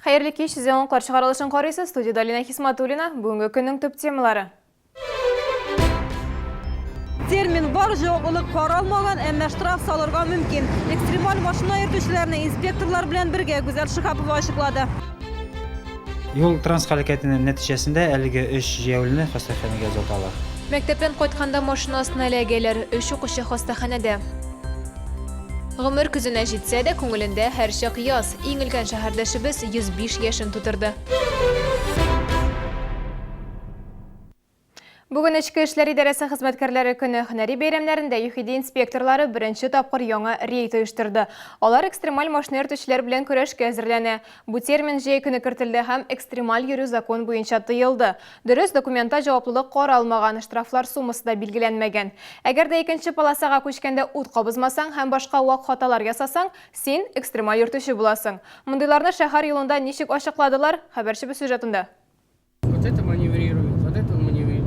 Хәерле кич, сез яңалыклар чыгарылышын карыйсыз. Студиядә Алина Хисматуллина. Бүгенге көннең төп темалары. Термин бар, җаваплылык каралмаган, әмма штраф салырга мөмкин. Экстремаль машина йөртүчеләрне инспекторлар белән бергә Гүзәл Шиһапова ачыклады. Юл транс һәлакәтенең нәтиҗәсендә әлеге өч җәяүлене хастаханәгә озаталар. Мәктәптән кайтканда машина астына эләгәләр, өч укучы хастаханәдә. Гомер көзенә җитсә дә, күңелендә һәрчак яз. Иң өлкән шәһәрдәшебез 105 яшен тутырды. Бүген Эчке эшләр идарәсе хезмәткәрләре көне. Һөнәри бәйрәмнәрендә ЮХИДИ инспекторлары беренче тапкыр яңа рейд оештырды. Алар экстремаль машина йөртүчеләр белән көрәшкә әзерләнә. Бу термин җәй көне кертелде һәм экстремаль йөрү закон буенча тыелды. Дөрес, документта җаваплылык каралмаган, штрафлар суммасы да билгеләнмәгән. Әгәр дә икенче полосага күчкәндә ут кабызмасаң һәм башка вак хаталар ясасаң, син, экстремаль йөртүче буласың. Мондыйларны шәһәр юлында ничек ачыкладылар, хәбәрчебез сюжетында. Вот это маневрирует, вот это он маневрирует.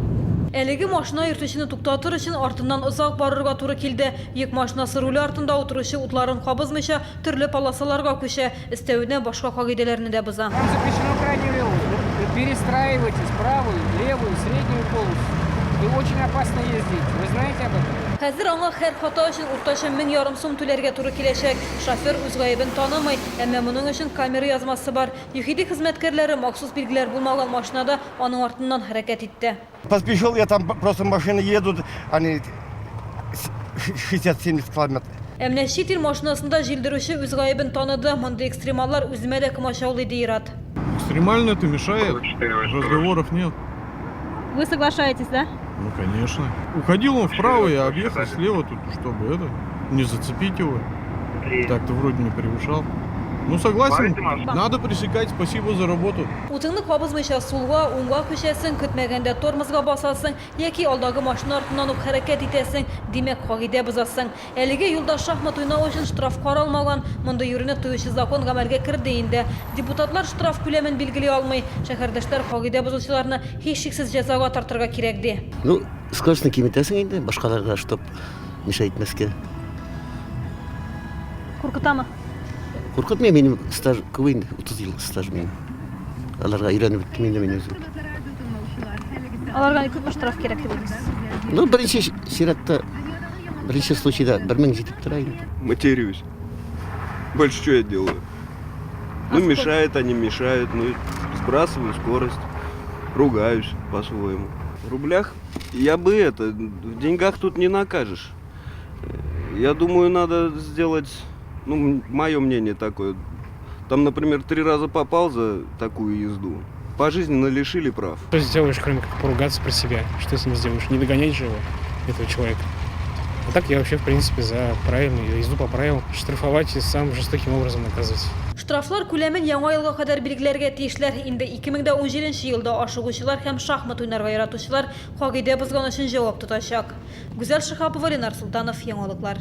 Әлеге машина йөртүчене туктатыр өчен артыннан озак барырга туры килде. Йөк машинасы руле артында утыручы утларын кабызмыйча, төрле полосаларга күчә, өстәвенә башка кагыйдәләрне дә боза. Вам запрещено крайне левую. Вы перестраиваетесь правую, левую, среднюю полосу. Вы очень опасно ездите. Вы знаете об этом? Хәзер аңа һәр хата өчен уртача 1500 сум түләргә туры киләчәк. Шофер үз гаебен танымый, әмма моның өчен камера язмасы бар. ЮХИДИ хезмәткәрләре махсус билгеләр булмаган машинада аның артыннан хәрәкәт итте. Поспешил я, там просто машины едут, они 60-70 километр. Ә менә чит ил машинасында җилдерүче үз гаебен таныды. Мондый экстремаллар үземә дә комачаулый, ди ир-ат. Экстремально это мешает, разговоров нет. Вы соглашаетесь, да? Ну, конечно. Уходил он вправо, я объехал слева тут, чтобы это, не зацепить его. Так-то вроде не превышал. Ну, согласен, надо пресекать, спасибо за работу. Утыңны кабызмыйча сулга, уңга күчәсең, көтмәгәндә тормозга басасың яки алдагы машина артыннан ук хәрәкәт итәсең, димәк, кагыйдә бозасың. Әлеге юлда шахмат уйнау өчен штраф каралмаган. Мондый йөрүне тыючы закон гамәлгә керде инде. Депутатлар штраф күләмен билгели алмый. Шәһәрдәшләр кагыйдә бозучыларны һичшиксез җәзага тартырга кирәк, ди. Ну, скоростьны киметәсең инде, башкаларга, чтоб мешать итмәскә. Куркытамы? Куркытмый, минем стаж күп инде, 30 ел стаж минем. Аларга өйрәнеп беттем инде мин үзем. Аларга күпме штраф кирәк дип уйлыйсыз? Ну, беренче чиратта, беренче случайда 1000 җитеп тора инде. Матерюсь. Больше что я делаю? Ну, мешают они, мешают. Ну, сбрасываю скорость, ругаюсь по-своему. В рублях я бы это, в деньгах тут не накажешь. Я думаю, надо сделать, ну, мое мнение такое. Там, например, три раза попал за такую езду. Пожизненно лишили прав. Что сделаешь, кроме как поругаться про себя? Что с ним сделаешь? Не догонять же его, этого человека. А так я вообще, в принципе, за правильную езду по правилам. Штрафовать и самым жестоким образом наказывать. Штрафлар күләмен яңа елга кадәр билгеләргә тиешләр. Инде 2017 елда ашыгучылар һәм шахмат уйнарга яратучылар кагыйдә бозган өчен җавап тотачак. Гүзәл Шиһапова, Ленар Солтанов, Яңалыклар.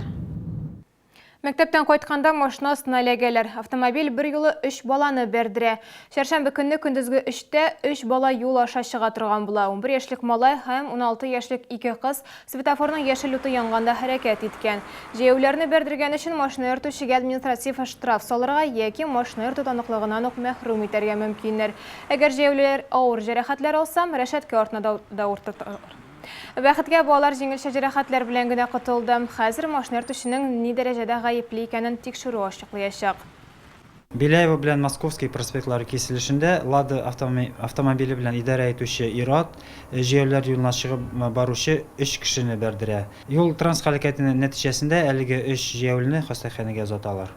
Мәктәптән кайтканда машина астына эләгәләр. Автомобиль берьюлы өч баланы бәрдерә. Чәршәмбе көнне көндезге өчтә өч бала юл аша чыга торган була. 11 яшьлек малай һәм 16 яшьлек ике кыз светофорның яшел уты янганда хәрәкәт иткән. Җәяүләрне бәрдергән өчен машина йөртүчегә административ штраф салырга яки машина йөртү таныклыгыннан ук мәхрүм итәргә мөмкиннәр. Әгәр җәяүлеләр авыр җәрәхәтләр алса, рәшәткә артына да утырталар. Бәхеткә, балалар җиңелчә җәрәхәтләр белән генә котылды. Хәзер машина йөртүченең ни дәрәҗәдә гаепле икәнен тикшерү ачыклыячак. Беляево белән Московский проспектлары киселешендә Лада автомобиле белән идарә итүче ир-ат җәяүлеләр юлына чыгып баручы өч кешене бәрдерә. Юл-транс һәлакәте нәтиҗәсендә әлеге өч җәяүлене хастаханәгә озаталар.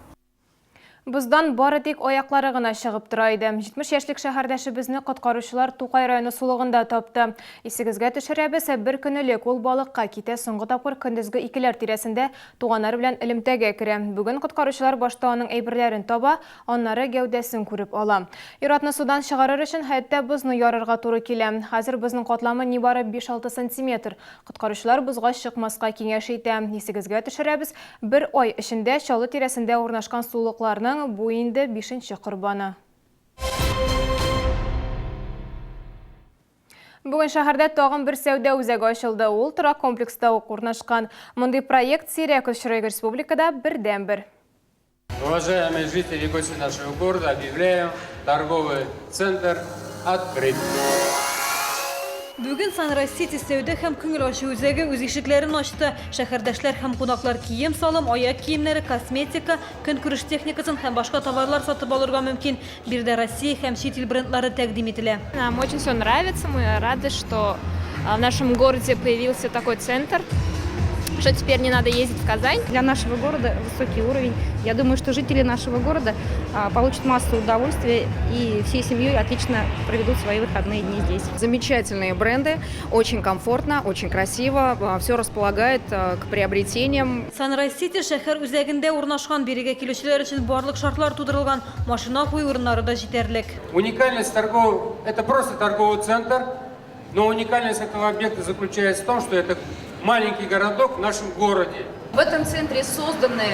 Боздан бары тик аяклары гына чыгып тора иде. 70 яшьлек шәһәрдәшебезне коткаручылар Тукай районы сулыгында тапты. Исегезгә төшерәбез, бер көн элек ул балыкка китә, соңгы тапкыр көндезге икеләр тирәсендә туганнары белән элемтәгә керә. Бүген коткаручылар башта аның әйберләрен таба, аннары гәүдәсен күреп ала. Ир-атны судан чыгарыр өчен хәтта бозны ярырга туры килә. Хәзер бозның катламы нибары биш-алты сантиметр. Коткаручылар бозга чыкмаска киңәш итә. Исегезгә төшерәбез, бер ай эчендә Чаллы тирәсендә урнашкан сулыкларның бу инде бишенче корбаны. Бүген шәһәрдә тагын бер сәүдә үзәге ачылды. Ул торак комплекста ук урнашкан. Мондый проект сирәк очрый, республикада бердәнбер. Уважаемые жители и гости нашего города, объявляем торговый центр открыт. Бүген Sunrise City сәүдә һәм күңел ачу үзәге үз ишекләрен ачты. Шәһәрдәшләр һәм кунаклар кием-салым, аяк киемнәре, косметика, көнкүреш техникасын һәм башка товарлар сатып алырга мөмкин. Биредә Россия һәм чит ил брендлары тәкъдим ителә. Нам очень все нравится, мы рады, что в нашем городе появился такой центр, что теперь не надо ездить в Казань. Для нашего города высокий уровень. Я думаю, что жители нашего города получат массу удовольствия и всей семьей отлично проведут свои выходные дни здесь. Замечательные бренды, очень комфортно, очень красиво, все располагает к приобретениям. Sunrise City шәһәр үзәгендә урнашкан. Бирегә килүчеләр өчен барлык шартлар тудырылган. Машина кую урыннары да җитәрлек. Уникальность торгового, это просто торговый центр, но уникальность этого объекта заключается в том, что это маленький городок в нашем городе. В этом центре созданы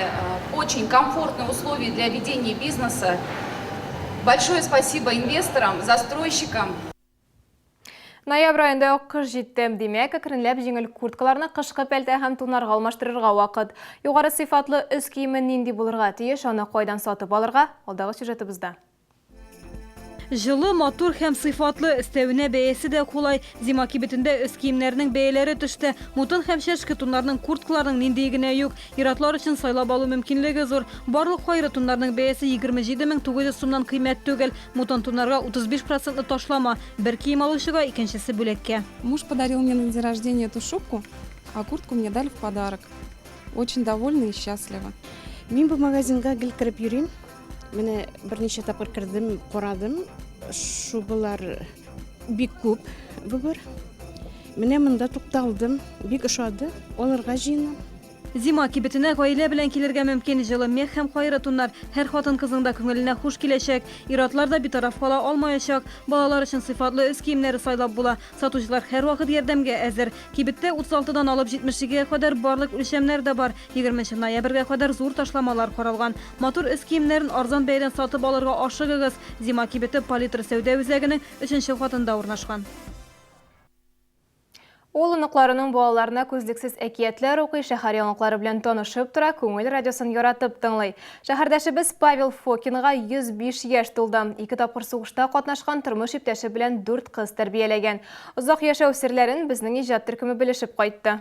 очень комфортные условия для ведения бизнеса. Большое спасибо инвесторам, застройщикам. Ноябрь аенда ук кыш җитте. Димәк, әкренләп җиңел курткаларны кышкы пәлтә һәм туннарга алмаштырырга вакыт. Югары сыйфатлы өс киеме нинди булырга тиеш, аны кайдан сатып алырга, алдагы сюжетыбызда. Җылы, матур һәм сыйфатлы, өстәвенә бәясе дә кулай. Зима кибетендә өс киемнәренең бәяләре төште. Мутон һәм чәшке туннарның, курткаларның ниндие генә юк. Ир-атлар өчен сайлап алу мөмкинлеге зур. Барлык кайры туннарның бәясе 27 900 сумнан кыйммәт түгел. Мутон туннарга 35 процентлы ташлама. Бер кием алучыга икенчесе бүләккә. Муж подарил мне на день рождения эту шубку, а куртку мне дали в подарок. Очень довольна и счастлива. Мин бу магазинга гел кереп йөрим. Менә берничә тапкыр кердем, карадым. Шубалар бик күп выбор. Менә монда тукталдым, бик ошады. Алырга җыенам. Зима кибетенә гаилә белән килергә мөмкин. Җылы мех һәм кайры туннар һәр хатын-кызның да күңеленә хуш киләчәк. Ир-атлар да битараф кала алмаячак. Балалар өчен сыйфатлы өс киемнәре сайлап була. Сатучылар һәрвакыт ярдәмгә әзер. Кибеттә 36-дан алып 72-гә кадәр барлык үлчәмнәр дә бар. 20 ноябрьгә кадәр зур ташламалар каралган. Матур өс киемнәрен арзан бәядән сатып алырга ашыгыгыз. Зима кибете Палитра сәүдә үзәгенең 3 катында урнашкан. Ул оныкларының балаларына күзлексез әкиятләр укый, шәһәр яңалыклары белән танышып тора, Күңел радиосын яратып тыңлый. Шәһәрдәшебез Павел Фокинга 105 яшь тулды. Ике тапкыр сугышта катнашкан, тормыш иптәше белән дүрт кыз тәрбияләгән. Озак яшәү серләрен безнең иҗат төркеме белешеп кайтты.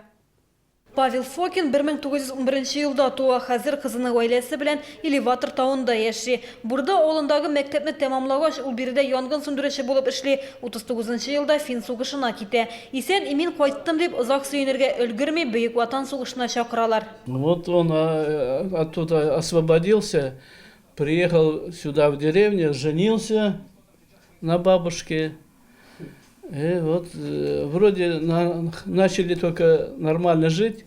Павел Фокин 1911 елда туа, хәзер кызының гаиләсе белән Элеватор тавында яши. Бурда авылындагы мәктәпне тәмамлагач, ул биредә янгын сүндерүче булып эшли. 39 елда фин сугышына китә. Исән имин кайттым дип озак сөенергә өлгерми, Бөек Ватан сугышына чакыралар. Вот он оттуда освободился, приехал сюда в деревню, женился на бабушке. И вот вроде начали только нормально жить,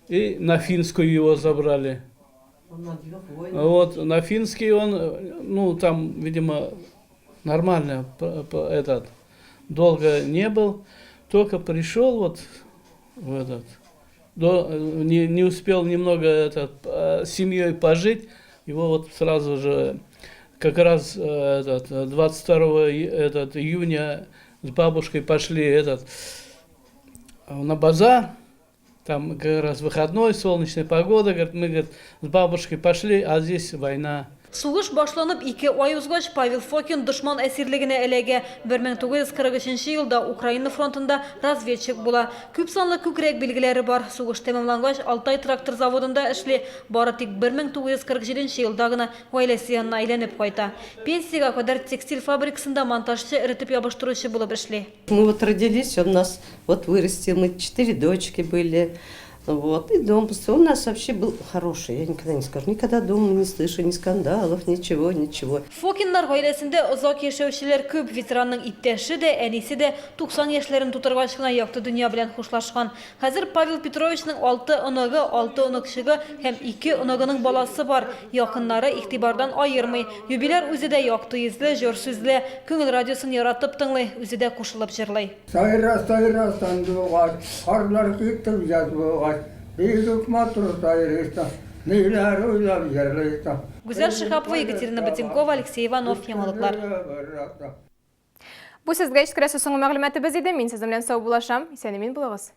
и на финскую его забрали. Вот, на финский он, ну, там, видимо, нормально этот, долго не был, только пришел вот в этот, не успел немного этот, с семьей пожить, его вот сразу же, как раз этот, 22 этот, июня с бабушкой пошли этот, на базар, там как раз выходной, солнечная погода, говорит, мы, говорит, с бабушкой пошли, а здесь война. Сугыш башланып 2 ай узгач, Павел Фокин дошман әсирлегенә эләгә. 1943 елда Украина фронтында разведчик була. Күп санлы күкрәк билгеләре бар. Сугыш тәмамлангач, Алтай трактор заводында эшли. Бары тик 1947 елда гына гаиләсе янына әйләнеп кайта. Пенсиягә кадәр текстиль фабрикасында монтажчы, эретеп ябыштыручы булып эшли. Мы вот родились, он нас вот вырастил, мы четыре дочки были. Вот, и дом построил. Он у нас вообще был хороший, я никогда не скажу. Никогда дома не слышу ни скандалов, ничего, ничего. Фокиннар гаиләсендә озак яшәүчеләр күп. Ветеранның иптәше дә, әнисе дә 90 яшьләрен тутыргач кына якты дөнья белән хушлашкан. Хәзер Павел Петровичның 6 оныгы, 6 оныкчыгы һәм 2 оныгының баласы бар. Якыннары игътибардан аермый. Юбиляр үзе дә якты йөзле, җор сүзле. Күңел радиосын яратып тыңлый, үзе дә кушылып җырлый. Сайра, сайра, сандугач, карлар китеп яз булгач, бик матур сайрыйсың, ниләр уйлап җырлыйсың. Гүзәл Шиһапова, Екатерина Батенкова, Алексей Иванов, Яңалыклар. Бу сезгә җиткерәсе соңгы мәгълүматыбыз иде. Мин сезнең белән саубуллашам. Исән-имин булыгыз.